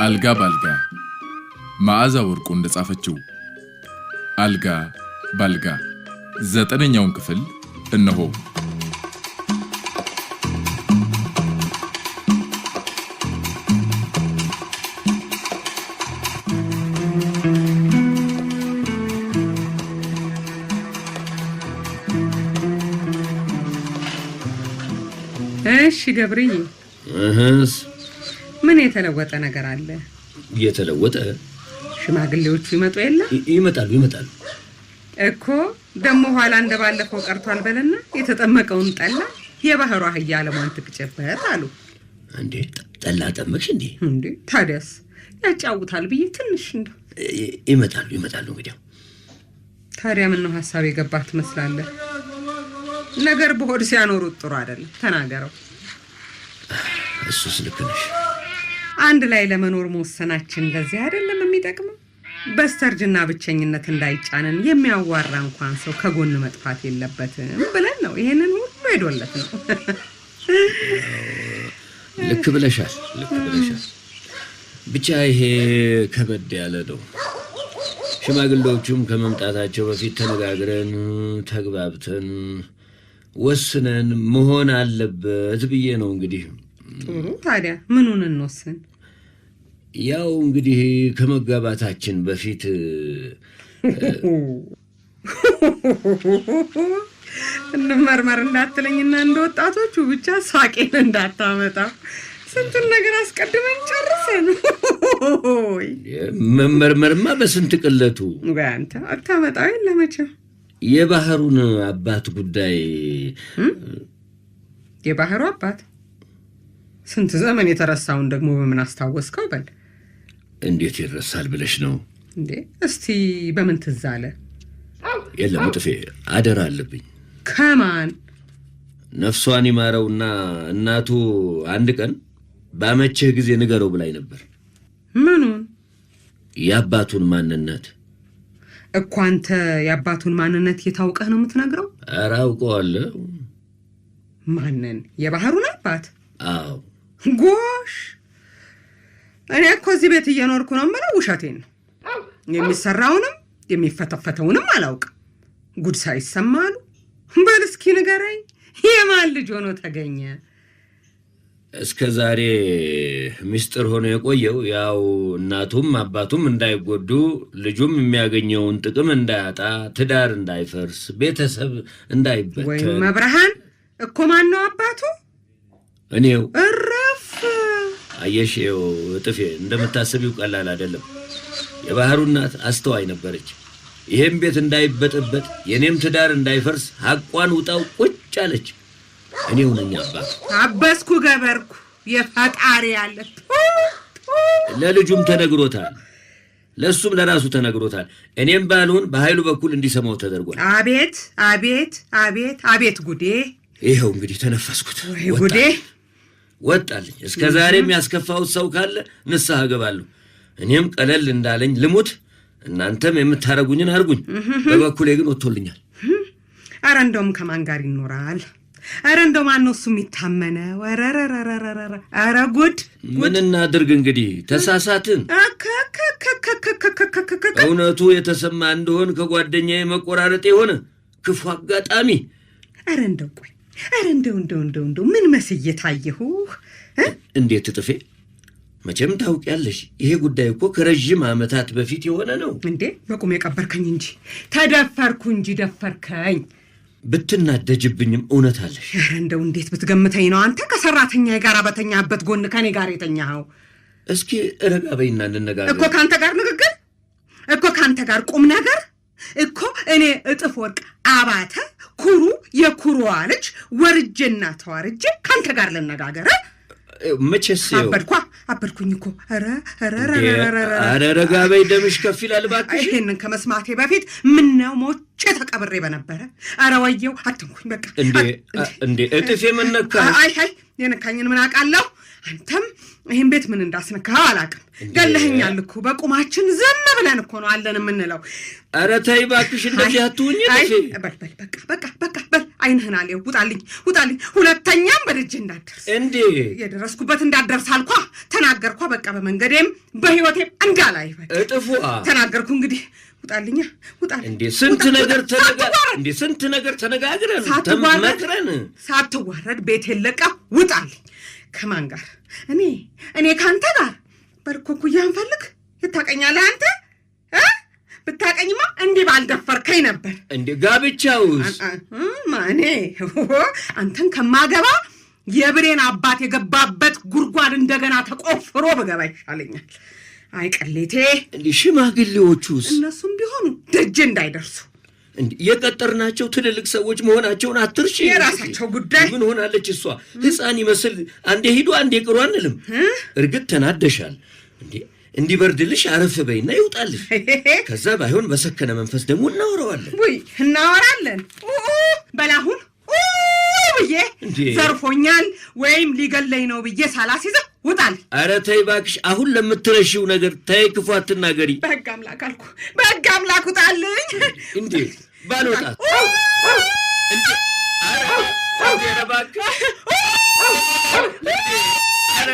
አልጋ ባልጋ መዓዛ ወርቁ እንደጻፈችው አልጋ ባልጋ 9ኛውን ክፍል እነሆ። እሺ ገብርዬ፣ እህስ ምን የተለወጠ ነገር አለ? የተለወጠ ሽማግሌዎቹ ይመጡ የለ? ይመጣሉ ይመጣሉ እኮ ደግሞ ኋላ እንደባለፈው ቀርቷል በለና የተጠመቀውን ጠላ የባህሯ አህያ አለሟን ትቅጭበት አሉ። እንዴ ጠላ ጠመቅሽ እንዴ? እንዴ ታዲያስ ያጫውታል ብዬ ትንሽ እንደው ይመጣሉ ይመጣሉ። እንግዲያው ታዲያ ምን ነው ሀሳብ የገባህ ትመስላለህ? ነገር በሆድ ሲያኖሩት ጥሩ አይደለም። ተናገረው። እሱስ ልክ ነሽ። አንድ ላይ ለመኖር መወሰናችን ለዚህ አይደለም የሚጠቅመው። በስተርጅና ብቸኝነት እንዳይጫንን የሚያዋራ እንኳን ሰው ከጎን መጥፋት የለበትም ብለን ነው ይሄንን ሁሉ ሄዶለት ነው። ልክ ብለሻል፣ ልክ ብለሻል። ብቻ ይሄ ከበድ ያለ ነው። ሽማግሌዎቹም ከመምጣታቸው በፊት ተነጋግረን ተግባብተን ወስነን መሆን አለበት ብዬ ነው እንግዲህ። ጥሩ ታዲያ ምኑን እንወስን? ያው እንግዲህ ከመጋባታችን በፊት እንመርመር እንዳትለኝና እንደ ወጣቶቹ ብቻ ሳቄን እንዳታመጣ። ስንቱን ነገር አስቀድመን ጨርሰን። መመርመርማ በስንት ቅለቱ። ወይ አንተ አታመጣው የለ መቼም። የባህሩን አባት ጉዳይ። የባህሩ አባት ስንት ዘመን የተረሳውን ደግሞ በምን አስታወስከው? በል እንዴት ይረሳል ብለሽ ነው እንዴ? እስቲ በምን ትዝ አለ? የለም እጥፌ፣ አደራ አለብኝ። ከማን? ነፍሷን ይማረውና እናቱ አንድ ቀን ባመቸህ ጊዜ ንገረው ብላኝ ነበር። ምኑን? የአባቱን ማንነት እኮ። አንተ የአባቱን ማንነት የታውቀህ ነው የምትነግረው? ኧረ አውቀዋለሁ። ማንን? የባህሩን አባት? አዎ። ጎሽ፣ እኔ እኮ እዚህ ቤት እየኖርኩ ነው የምለው ውሸቴን ነው። የሚሰራውንም የሚፈተፈተውንም አላውቅም። ጉድ ሳይሰማ አሉ። በል እስኪ ንገረኝ፣ የማን ልጅ ሆኖ ተገኘ? እስከ ዛሬ ምስጢር ሆኖ የቆየው ያው እናቱም አባቱም እንዳይጎዱ፣ ልጁም የሚያገኘውን ጥቅም እንዳያጣ፣ ትዳር እንዳይፈርስ፣ ቤተሰብ እንዳይበተን። ወይም መብርሃን እኮ ማን ነው አባቱ? እኔው። እረፍ። አየሽ፣ ይኸው እጥፌ እንደምታስቢው ቀላል አይደለም። የባህሩ እናት አስተዋይ ነበረች። ይሄም ቤት እንዳይበጠበጥ የኔም ትዳር እንዳይፈርስ ሐቋን ውጣው ቁጭ አለች። እኔው ነኝ አባቱ። አበስኩ ገበርኩ የፈጣሪ ያለ። ለልጁም ተነግሮታል፣ ለእሱም ለራሱ ተነግሮታል። እኔም ባልሆን በኃይሉ በኩል እንዲሰማው ተደርጓል። አቤት አቤት አቤት አቤት ጉዴ! ይኸው እንግዲህ ተነፈስኩት። ወይ ጉዴ! ወጣልኝ። እስከ ዛሬም ያስከፋሁት ሰው ካለ ንስሐ እገባለሁ። እኔም ቀለል እንዳለኝ ልሙት፣ እናንተም የምታረጉኝን አርጉኝ። በበኩሌ ግን ወጥቶልኛል። ኧረ እንደውም ከማን ጋር ይኖራል? ኧረ እንደው ማን ነው እሱ የሚታመነው? ኧረ ኧረ ጉድ! ምን እናድርግ እንግዲህ ተሳሳትን። እውነቱ የተሰማ እንደሆን ከጓደኛዬ መቆራረጥ የሆነ ክፉ አጋጣሚ። ኧረ እንደው ቆይ፣ ኧረ እንደው እንደው እንደው እንደው ምን መስዬ ታየሁህ? እንዴት እጥፌ፣ መቼም ታውቂያለሽ፣ ይሄ ጉዳይ እኮ ከረዥም ዓመታት በፊት የሆነ ነው። እንዴ በቁም የቀበርከኝ እንጂ ተደፈርኩ እንጂ ደፈርከኝ። ብትናደጅብኝም እውነት አለሽ። ኧረ እንደው እንዴት ብትገምተኝ ነው አንተ ከሰራተኛዬ ጋር በተኛህበት ጎን ከኔ ጋር የተኛኸው? እስኪ ረጋ በይና እንነጋገር። እኮ ከአንተ ጋር ንግግር እኮ ከአንተ ጋር ቁም ነገር እኮ እኔ እጥፍ ወርቅ አባተ ኩሩ የኩሩዋ ልጅ ወርጄና ተዋርጄ ከአንተ ጋር ልነጋገር? መቼስ አበድኳ አበድኩኝ እኮ። ኧረ ኧረ ኧረ ረጋ በይ፣ ደምሽ ከፍ ይላል እባክሽ። ይሄንን ከመስማቴ በፊት ምነው ሞቼ ተቀብሬ በነበረ። ኧረ ወየው፣ አትንኩኝ በቃ። እንዴ እንዴ እጥፌ ምን ነካሽ? አይ አይ የነካኝን ምን አውቃለሁ? አንተም ይህን ቤት ምን እንዳስነካኸው አላውቅም። ገለኸኛል እኮ በቁማችን ዝም ብለን እኮ ነው አለን የምንለው። ኧረ ተይ እባክሽ እንደዚህ አትሁኝ። በል በል በቃ በቃ በቃ በል። አይንህን አልየው። ውጣልኝ፣ ውጣልኝ! ሁለተኛም በደጅ እንዳትደርስ። እንዴ! የደረስኩበት እንዳትደርስ አልኳ፣ ተናገርኳ። በቃ በመንገዴም በህይወቴም እንዳላይ በቃ እጥፏ ተናገርኩ። እንግዲህ ውጣልኛ፣ ውጣልኝ! እንዴ፣ ስንት ውጣ፣ ነገር ውጣ! ተነጋ ሳትዋረድ እንዴ፣ ስንት ነገር ተነጋግረን ሳትዋረድ ተመክረን ሳትዋረድ ቤቴን ለቀህ ውጣልኝ። ከማን ጋር? እኔ ከአንተ ጋር? በልኮ እኩያህን ፈልግ። የታቀኛለህ አንተ እ? ብታቀኝማ እንዲህ ባልደፈርከኝ ነበር። እንዴ፣ ጋብቻውስ? እኔ አንተን ከማገባ የብሬን አባት የገባበት ጉድጓድ እንደገና ተቆፍሮ ብገባ ይሻለኛል። አይ ቅሌቴ! እንዴ፣ ሽማግሌዎቹስ? እነሱም ቢሆኑ ደጄ እንዳይደርሱ። እንዴ፣ የቀጠርናቸው ትልልቅ ሰዎች መሆናቸውን አትርሺ። የራሳቸው ጉዳይ። ምን ሆናለች እሷ? ሕፃን ይመስል አንዴ ሂዱ አንዴ ቅሩ አንልም። እርግጥ ተናደሻል። እንዴ፣ እንዲበርድልሽ አረፍ በይና ይውጣልሽ። ከዛ ባይሆን በሰከነ መንፈስ ደግሞ እናወራዋለን። ውይ፣ እናወራለን። ኡ በላሁን ኡ ብዬ እንዴ! ዘርፎኛል ወይም ሊገለኝ ነው ብዬ ሳላስይዘህ ውጣል። ኧረ ተይ እባክሽ፣ አሁን ለምትረሺው ነገር ተይ፣ ክፉ አትናገሪ። በሕግ አምላክ አልኩ፣ በሕግ አምላክ ውጣልኝ። እንዴ፣ ባልወጣ እንዴ? ኧረ እንዴ፣ ኧረ እባክሽ እንዴ! ኧረ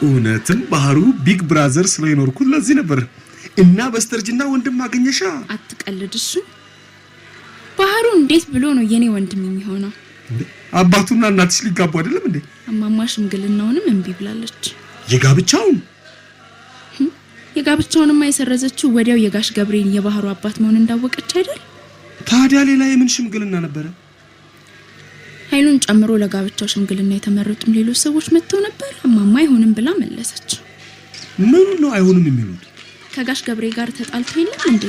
እውነትም ባህሩ big brother ስለኖርኩት ለዚህ ነበር። እና በስተርጅና ወንድም አገኘሻ። አትቀልድ። እሺ፣ ባህሩ እንዴት ብሎ ነው የኔ ወንድም የሚሆነው? እንዴ፣ አባቱና እናትሽ ሊጋቡ አይደለም እንዴ? እማማ ሽምግልናውንም እምቢ ብላለች። የጋብቻውን? የጋብቻውንማ የሰረዘችው ወዲያው የጋሽ ገብሬን የባህሩ አባት መሆን እንዳወቀች አይደል? ታዲያ ሌላ የምን ሽምግልና ነበረ? ኃይሉን ጨምሮ ለጋብቻው ሽምግልና የተመረጡም ሌሎች ሰዎች መጥተው ነበር። እማማ አይሆንም ብላ መለሰች። ምኑ ነው አይሆንም የሚሉት? ከጋሽ ገብሬ ጋር ተጣልቶ የለም እንዴ?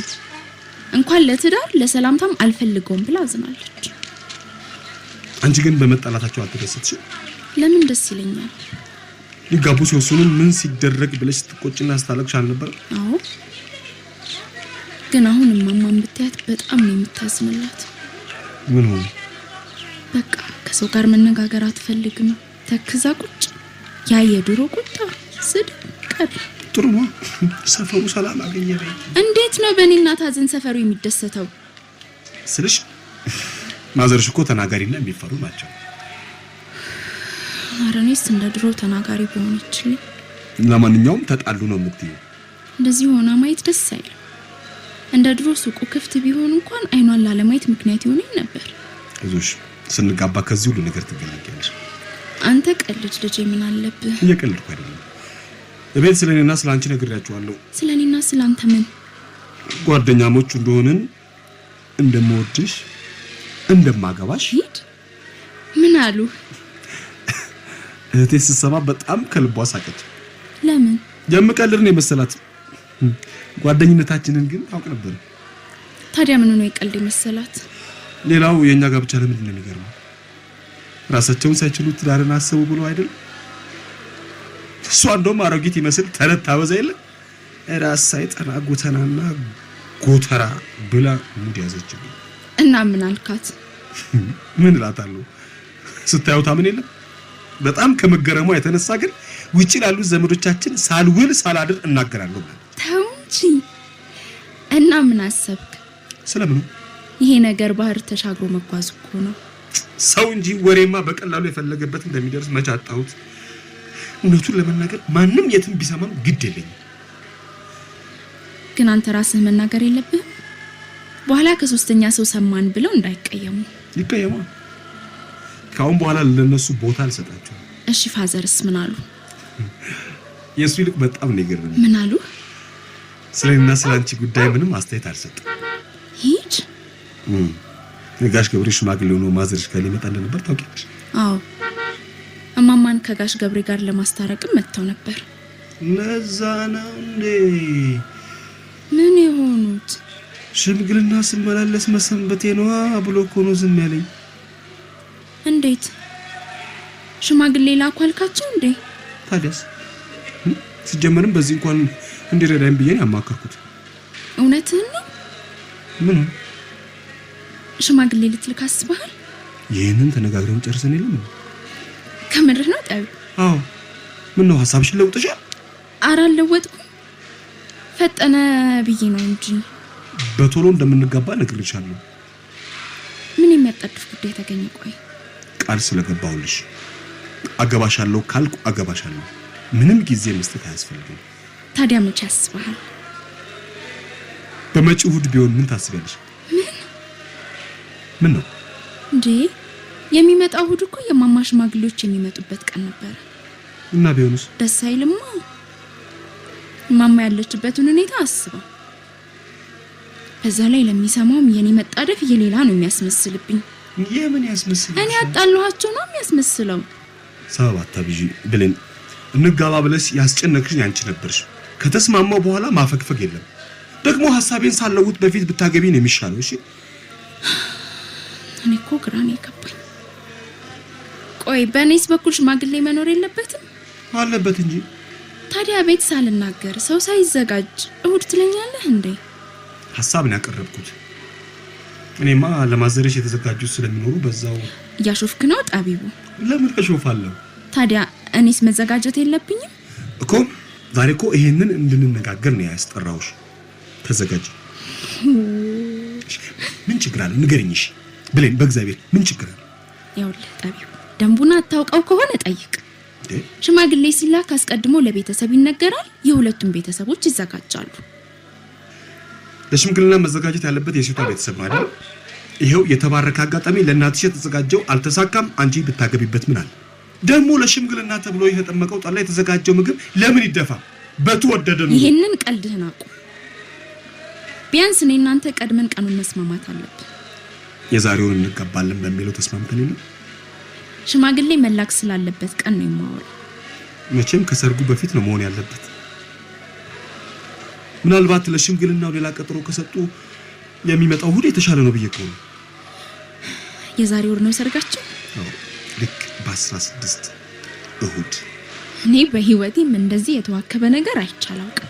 እንኳን ለትዳር ለሰላምታም አልፈልገውም ብላ አዝናለች። አንቺ ግን በመጣላታቸው አልተደሰትሽም? ለምን ደስ ይለኛል? ሊጋቡ ሲወስኑ ምን ሲደረግ ብለሽ ስትቆጭና ስታለቅሽ አልነበረም? አዎ፣ ግን አሁን እማማን ብታያት በጣም ነው የምታዝንላት። ምን ሆነ? በቃ ከሰው ጋር መነጋገር አትፈልግም። ተክዛ ቁጭ። ያ የድሮ ቁጣ፣ ስድብ ቀረ። ጥሩ ነው። ሰፈሩ ሰላም አገኘ በይ። እንዴት ነው በእኔ እናት ሐዘን ሰፈሩ የሚደሰተው? ስልሽ ማዘርሽ እኮ ተናጋሪና የሚፈሩ ናቸው። ኧረ እኔስ እንደ ድሮ ተናጋሪ በሆነችልኝ። ለማንኛውም ተጣሉ ነው የምትይው? እንደዚህ ሆና ማየት ደስ አይልም። እንደ ድሮ ሱቁ ክፍት ቢሆን እንኳን አይኗን ላለማየት ምክንያት ይሆነኝ ነበር። አይዞሽ፣ ስንጋባ ከዚህ ሁሉ ነገር ትገላገያለሽ። አንተ ቀልድ ልጄ፣ ምን አለብህ? እየቀለድኩ አይደለም። እቤት ስለ እኔና ስለ አንቺ ነግሬያቸዋለሁ። ስለ እኔና ስለ አንተ ምን? ጓደኛሞች እንደሆንን፣ እንደምወድሽ፣ እንደማገባሽ። ሂድ። ምን አሉ? እህቴ ስትሰማ በጣም ከልቧ ሳቀች። ለምን? የምቀልድ ነው የመሰላት። ጓደኝነታችንን ግን ታውቅ ነበር። ታዲያ ምን ነው የቀልድ የመሰላት? ሌላው የእኛ ጋብቻ ለምንድን ነው የሚገርመው? ራሳቸውን ሳይችሉ ትዳርን አሰቡ ብሎ አይደል? እሷ እንደውም አሮጊት ይመስል ተረት ታበዛ የለ፣ ራስ ሳይጠና ጎተናና ጎተራ ብላ mood ያዘችብኝ። እና ምን አልካት? ምን እላታለሁ? ስታየው ታምን የለም። በጣም ከመገረሟ የተነሳ ግን ውጪ ላሉት ዘመዶቻችን ሳልውል ሳላድር እናገራለሁ ብላለች። ተው እንጂ። እና ምን አሰብክ? ስለምኑ? ይሄ ነገር ባህር ተሻግሮ መጓዝ እኮ ነው። ሰው እንጂ ወሬማ በቀላሉ የፈለገበት እንደሚደርስ መች አጣሁት። እውነቱን ለመናገር ማንም የትም ቢሰማም ግድ የለኝም። ግን አንተ ራስህ መናገር የለብህም? በኋላ ከሶስተኛ ሰው ሰማን ብለው እንዳይቀየሙ። ይቀየማ። ከአሁን በኋላ ለነሱ ቦታ አልሰጣቸውም። እሺ፣ father ስ ምን አሉ? የእሱ ይልቅ በጣም ነው የገረመኝ። ምን አሉ? ስለ እኔና ስለ አንቺ ጉዳይ ምንም አስተያየት አልሰጥም። ሂድ። ጋሽ ገብሬ ሽማግሌ ሆኖ ማዘርሽ ጋር ሊመጣ እንደነበር ታውቂያለሽ? አዎ፣ እማማን ከጋሽ ገብሬ ጋር ለማስታረቅም መጥተው ነበር። ለዛ ነው እንዴ? ምን የሆኑት? ሽምግልና ስመላለስ መሰንበቴ ነዋ ብሎ እኮ ነው ዝም ያለኝ። እንዴት ሽማግሌ ላኩ አልካቸው እንዴ? ታዲያስ፣ ሲጀመርም በዚህ እንኳን እንዲረዳኝ ብዬ ነው ያማከርኩት። እውነትህን ነው? ምን ሽማግሌ ልትልክ አስበሃል? ይህንን ተነጋግረን ጨርሰን የለም? ከምርህ ነው ጠቢቡ? አዎ። ምን ነው ሀሳብሽን ለውጥሻል? ኧረ አልለወጥኩም፣ ፈጠነ ብዬ ነው እንጂ። በቶሎ እንደምንጋባ እነግርልሻለሁ። ምን የሚያጣድፍ ጉዳይ ተገኘ? ቆይ ቃል ስለገባሁልሽ አገባሻለሁ ካልኩ አገባሻለሁ። ምንም ጊዜ መስጠት አያስፈልግም። ታዲያ መቼ ያስበሃል? በመጪው እሑድ ቢሆን ምን ታስቢያለሽ? ምን ነው እንዴ? የሚመጣው እሑድ እኮ የማማ ሽማግሌዎች የሚመጡበት ቀን ነበረ። እና ቢሆንስ? ደስ አይልማ። ማማ ያለችበትን ሁኔታ አስበው። በዛ ላይ ለሚሰማውም የኔ መጣደፍ የሌላ ነው የሚያስመስልብኝ። የምን ያስመስል? እኔ ያጣላኋቸው ነው የሚያስመስለው። ሰበብ አታብዢ ብለን እንጋባ ብለሽ ያስጨነቅሽኝ አንቺ ነበርሽ። ከተስማማው በኋላ ማፈግፈግ የለም። ደግሞ ሀሳቤን ሳለውጥ በፊት ብታገቢ ነው የሚሻለው። እሺ እኔ እኮ ግራ ነው የገባኝ። ቆይ በእኔስ በኩል ሽማግሌ መኖር የለበትም? አለበት እንጂ። ታዲያ ቤት ሳልናገር ሰው ሳይዘጋጅ እሑድ ትለኛለህ እንዴ? ሀሳብ ነው ያቀረብኩት። እኔማ ለማዘረሽ የተዘጋጁ ስለሚኖሩ በዛው። እያሾፍክ ነው ጠቢቡ። ለምን እሾፋለሁ? ታዲያ እኔስ መዘጋጀት የለብኝም እኮ? ዛሬ እኮ ይሄንን እንድንነጋገር ነው ያስጠራሁሽ። ተዘጋጅ። ምን ችግር አለ? ንገሪኝ። እሺ ብሌን፣ በእግዚአብሔር ምን ችግር አለ? ይኸውልህ ጠቢቡ፣ ደንቡን አታውቀው ከሆነ ጠይቅ። ሽማግሌ ሲላክ አስቀድሞ ለቤተሰብ ይነገራል። የሁለቱም ቤተሰቦች ይዘጋጃሉ። ለሽምግልና መዘጋጀት ያለበት የሴቷ ቤተሰብ ነው አይደል? ይኸው የተባረከ አጋጣሚ ለእናትሽ የተዘጋጀው አልተሳካም። አንቺ ብታገቢበት ምን አለ? ደግሞ ለሽምግልና ተብሎ የተጠመቀው ጠላ፣ የተዘጋጀው ምግብ ለምን ይደፋ? በተወደደ ነው። ይሄንን ቀልድህን አቁም። ቢያንስ እኔ እናንተ ቀድመን ቀኑን መስማማት አለብን። የዛሬውን እንጋባለን በሚለው ተስማምተን የለም? ሽማግሌ መላክ ስላለበት ቀን ነው የማወራው። መቼም ከሰርጉ በፊት ነው መሆን ያለበት። ምናልባት ለሽምግልናው ሌላ ቀጠሮ ከሰጡ የሚመጣው እሑድ የተሻለ ነው ብዬ እኮ ነው። የዛሬ ወር ነው ሰርጋችን። አዎ፣ ልክ በ16 እሑድ። እኔ በህይወቴም እንደዚህ የተዋከበ ነገር አይቼ አላውቅም።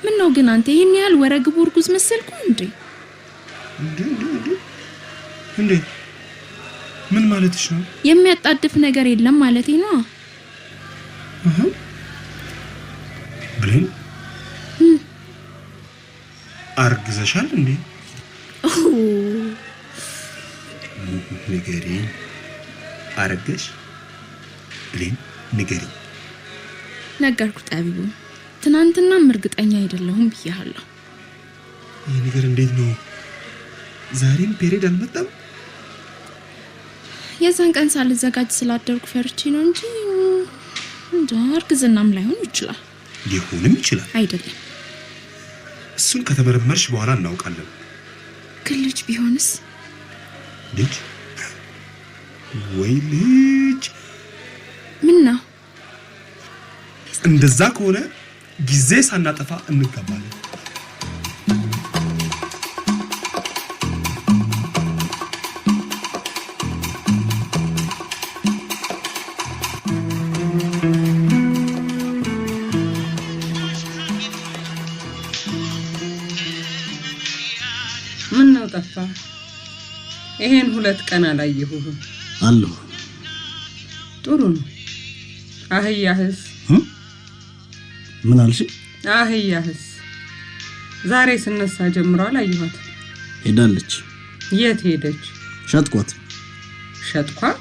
ምን ነው ግን አንተ ይህን ያህል ወረግቡ እርጉዝ መሰልኩ እንዴ? እንዴ እንዴ እንዴ እንዴ! ምን ማለትሽ ነው? የሚያጣድፍ ነገር የለም ማለቴ ነው። ብሌን አርግዘሻል እንዴ? ንገሪኝ። አረገሽ? ብሌን ንገሪኝ። ነገርኩ ጠቢቡ፣ ትናንትናም እርግጠኛ አይደለሁም ብያለሁ። ይህ ነገር እንዴት ነው? ዛሬም period አልመጣም? የዛን ቀን ሳልዘጋጅ ስላደርኩ ፈርቼ ነው እንጂ እንጃ፣ እርግዝናም ላይሆን ይችላል። ሊሆንም ይችላል። አይደለም። እሱን ከተመረመርሽ በኋላ እናውቃለን። ግን ልጅ ቢሆንስ? ልጅ ወይ ልጅ። ምን ነው? እንደዛ ከሆነ ጊዜ ሳናጠፋ እንጋባለን። ምን ነው ጠፋ? ይሄን 2 ቀን አላየሁህም። አለሁ። ጥሩ ነው። አህያህስ? ምን አልሽ? አህያህስ ዛሬ ስነሳ ጀምሮ አላየኋትም። ሄዳለች። የት ሄደች? ሸጥኳት። ሸጥኳት?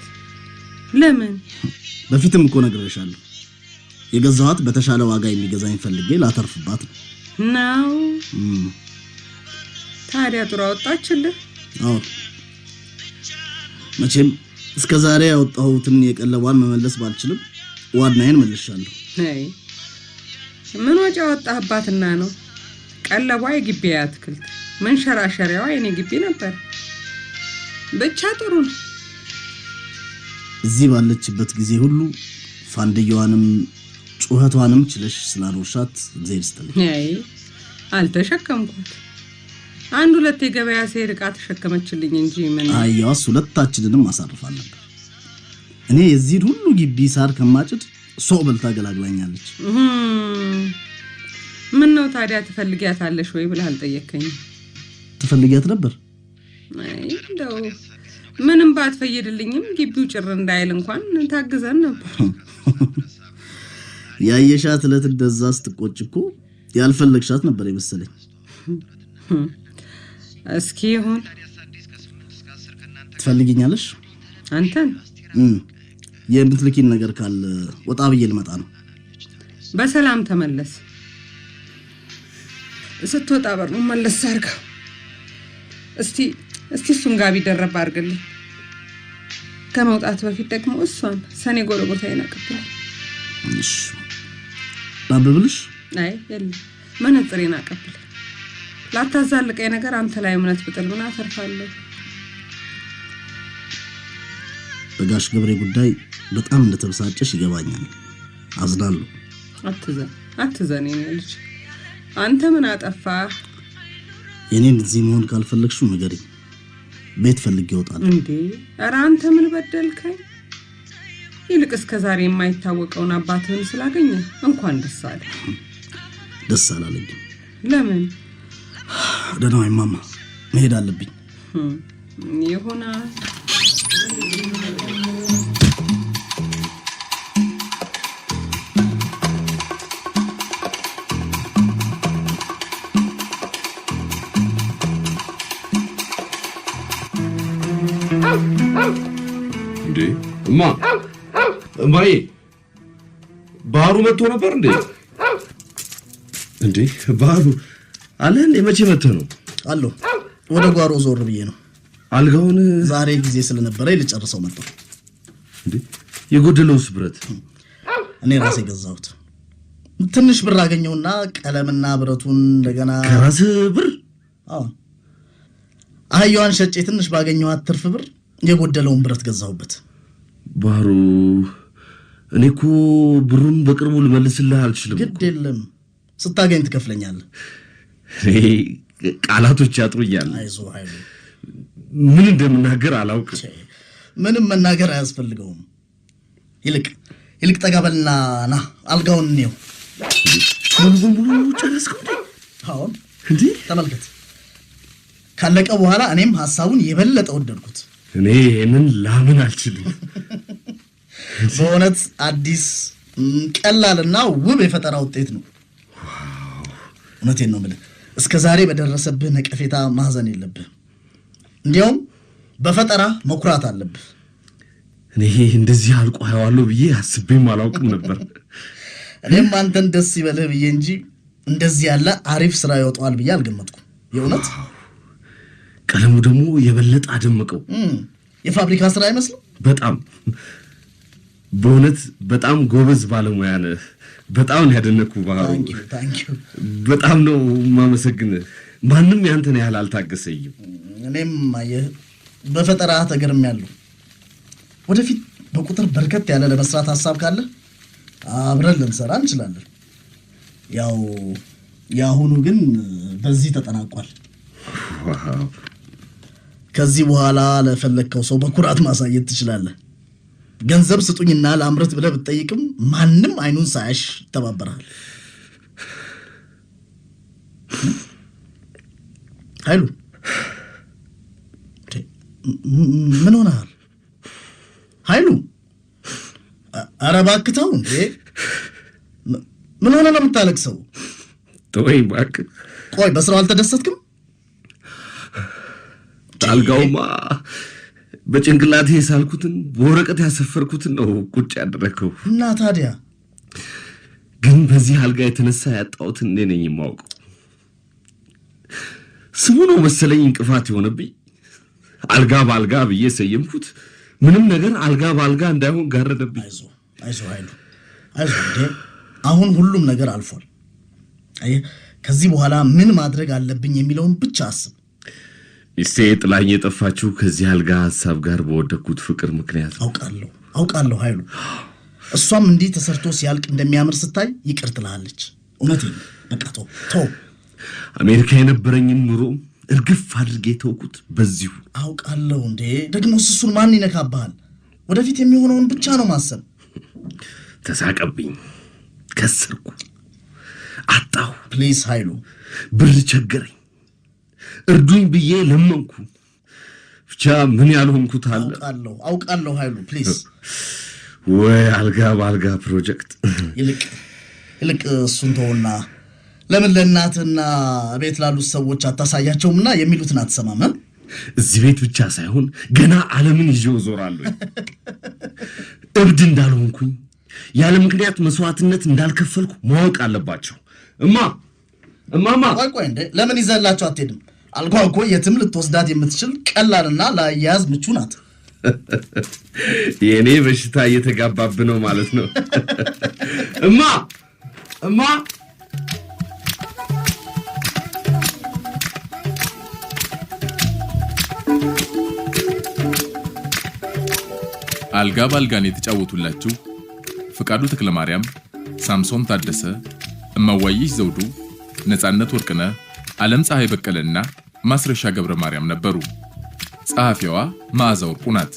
ለምን? በፊትም እኮ ነግሬሻለሁ። የገዛኋት በተሻለ ዋጋ የሚገዛኝ ፈልጌ ላተርፍባት ነው። ነው? ታዲያ ጥሩ አወጣችልህ? አዎ፣ መቼም እስከ ዛሬ ያወጣሁትን የቀለቧን መመለስ ባልችልም ዋናዬን መልሻለሁ። አይ ምን ወጪ አወጣህባትና ነው? ቀለቧ የግቢ አትክልት፣ መንሸራሸሪያዋ የኔ ግቢ ነበር። ብቻ ጥሩ ነው። እዚህ ባለችበት ጊዜ ሁሉ ፋንድያዋንም ጩኸቷንም ችለሽ ስላኖርሻት እግዚአብሔር ይስጥልኝ። አይ አልተሸከምኳት። 1 2 የገበያ ስሄድ ዕቃ ተሸከመችልኝ እንጂ ምን። አህያዋስ ሁለታችንንም አሳርፋን ነበር። እኔ የዚህን ሁሉ ግቢ ሳር ከማጭድ ሶ በልታ ገላግላኛለች። ምን ነው ታዲያ ትፈልጊያታለሽ ወይ ብለህ አልጠየከኝም? ትፈልጊያት ነበር? እንደው ምንም ባትፈይድልኝም ግቢው ጭር እንዳይል እንኳን ታግዘን ነበር። ያየሻት ዕለት እንደዛ ስትቆጭ እኮ ያልፈለግሻት ነበር የመሰለኝ። እስኪ ይሁን። ትፈልጊኛለሽ? አንተን የምትልኪን ነገር ካለ ወጣ ብዬ ልመጣ ነው። በሰላም ተመለስ። ስትወጣ በሩን መለስ አድርገው። እስቲ እስቲ እሱን ጋቢ ደረብ አድርግልኝ። ከመውጣት በፊት ደግሞ እሷን ሰኔ ጎረጎታዬን አቀብለኝ። እሺ ላንብብልሽ? አይ የለም፣ መነጽሬን አቀብለኝ። ላታዛልቀኝ ነገር አንተ ላይ እምነት ብጥል ምን አተርፋለሁ? በጋሽ ገብሬ ጉዳይ በጣም እንደተበሳጨሽ ይገባኛል። አዝናለሁ። አትዘን አትዘን የኔ ልጅ። አንተ ምን አጠፋህ? የኔን እዚህ መሆን ካልፈለግሽው ንገሪኝ። ቤት ፈልጌ እወጣለሁ። እንዴ ኧረ አንተ ምን በደልከኝ? ይልቅ እስከ ዛሬ የማይታወቀውን አባትህን ስላገኘ እንኳን ደስ አለ። ደስ አላለኝም። ለምን? ደህና ዋይ ማማ፣ መሄድ አለብኝ። ይሁና። እንዴ እማ እማዬ፣ ባህሩ መጥቶ ነበር እንዴ? እንዴ ባህሩ አለ እንዴ? መቼ መጥተህ ነው? አለሁ። ወደ ጓሮ ዞር ብዬ ነው። አልጋውን ዛሬ ጊዜ ስለነበረ ልጨርሰው መጣሁ። እንዴ የጎደለውስ ብረት? እኔ ራሴ ገዛሁት። ትንሽ ብር አገኘውና ቀለምና ብረቱን እንደገና ከራስህ ብር? አዎ፣ አህያዋን ሸጬ ትንሽ ባገኘኋት ትርፍ ብር የጎደለውን ብረት ገዛሁበት። ባህሩ፣ እኔ እኮ ብሩን በቅርቡ ልመልስልህ አልችልም። ግድ የለም ስታገኝ ትከፍለኛለህ። እኔ ቃላቶች ያጥሩኛል። አይዞህ ኃይሉ፣ ምን እንደምናገር አላውቅም። ምንም መናገር አያስፈልገውም። ይልቅ ይልቅ ጠጋ በልና ና አልጋውን እንየው። ሙሉ በሙሉ ጨረስከው እንዴ? አሁን እንዴ ተመልከት። ካለቀ በኋላ እኔም ሀሳቡን የበለጠ ወደድኩት። እኔ ይሄንን ላምን አልችልም። በእውነት አዲስ ቀላልና ውብ የፈጠራ ውጤት ነው። እውነቴን ነው የምልህ፣ እስከ ዛሬ በደረሰብህ ነቀፌታ ማዘን የለብህ። እንዲያውም በፈጠራ መኩራት አለብህ። እኔ እንደዚህ አልቆ አየዋለሁ ብዬ አስቤም አላውቅም ነበር። እኔም አንተን ደስ ይበልህ ብዬ እንጂ እንደዚህ ያለ አሪፍ ስራ ይወጣዋል ብዬ አልገመትኩም። የእውነት ቀለሙ ደግሞ የበለጠ አደመቀው። የፋብሪካ ስራ አይመስልም? በጣም በእውነት በጣም ጎበዝ ባለሙያ ነህ። በጣም ነው ያደነኩህ ባህሩ። Thank you thank you። በጣም ነው የማመሰግንህ። ማንም ያንተን ያህል አልታገሰኝም። እኔም አየህ በፈጠራ ተገርሜያለሁ። ወደፊት በቁጥር በርከት ያለ ለመስራት ሀሳብ ካለ አብረን ልንሰራ እንችላለን። ያው የአሁኑ ግን በዚህ ተጠናቋል። Wow! ከዚህ በኋላ ለፈለግከው ሰው በኩራት ማሳየት ትችላለህ። ገንዘብ ስጡኝና ላምርት ብለህ ብትጠይቅም ማንም አይኑን ሳያሽ ይተባበራል። ኃይሉ ምን ሆነሃል? ኃይሉ ኧረ እባክህ ተው እንዴ! ምን ሆነ ነው የምታለቅሰው? ተወኝ እባክህ። ቆይ በስራው አልተደሰትክም? አልጋውማ በጭንቅላቴ የሳልኩትን በወረቀት ያሰፈርኩትን ነው ቁጭ ያደረግከው። እና ታዲያ ግን በዚህ አልጋ የተነሳ ያጣሁትን እኔ ነኝ የማውቀው። ስሙ ነው መሰለኝ እንቅፋት የሆነብኝ። አልጋ በአልጋ ብዬ ሰየምኩት። ምንም ነገር አልጋ በአልጋ እንዳይሆን ጋረደብኝ። አይዞህ አይዞህ ኃይሉ አይዞህ። እንዴ አሁን ሁሉም ነገር አልፏል። አየህ ከዚህ በኋላ ምን ማድረግ አለብኝ የሚለውን ብቻ አስብ። ሚስቴ ጥላኝ የጠፋችው ከዚህ አልጋ ሀሳብ ጋር በወደኩት ፍቅር ምክንያት ነው። አውቃለሁ አውቃለሁ ኃይሉ። እሷም እንዲህ ተሰርቶ ሲያልቅ እንደሚያምር ስታይ ይቅር ትልሃለች። እውነቴን ነው። በቃ ተው ተው። አሜሪካ የነበረኝን ኑሮ እርግፍ አድርጌ ተውኩት በዚሁ። አውቃለሁ እንዴ ደግሞ እሱን ማን ይነካብሃል? ወደፊት የሚሆነውን ብቻ ነው ማሰብ። ተሳቀብኝ፣ ከሰርኩ፣ አጣሁ፣ Please ኃይሉ ብር ቸገረኝ። እርዱኝ ብዬ ለመንኩ። ብቻ ምን ያልሆንኩት አለ። አውቃለሁ አውቃለሁ ኃይሉ please። ወይ አልጋ በአልጋ ፕሮጀክት። ይልቅ ይልቅ እሱን ተውና ለምን ለእናትና ቤት ላሉት ሰዎች አታሳያቸውምና የሚሉትን አትሰማም? እዚህ ቤት ብቻ ሳይሆን ገና ዓለምን ይዤው እዞራለሁ። እብድ እንዳልሆንኩኝ ያለ ምክንያት መስዋዕትነት እንዳልከፈልኩ ማወቅ አለባቸው። እማ እማማ፣ ቆይ ቆይ፣ እንዴ ለምን ይዘህላቸው አትሄድም? አልጋዋ እኮ የትም ልትወስዳት የምትችል ቀላልና ለአያያዝ ምቹ ናት። የእኔ በሽታ እየተጋባብ ነው ማለት ነው። እማ እማ አልጋ ባልጋን የተጫወቱላችሁ ፍቃዱ ተክለማርያም፣ ሳምሶን ታደሰ፣ እማዋይሽ ዘውዱ፣ ነፃነት ወርቅነህ፣ ዓለም ፀሐይ በቀለና ማስረሻ ገብረ ማርያም ነበሩ። ጸሐፊዋ መዓዛ ወርቁ ናት።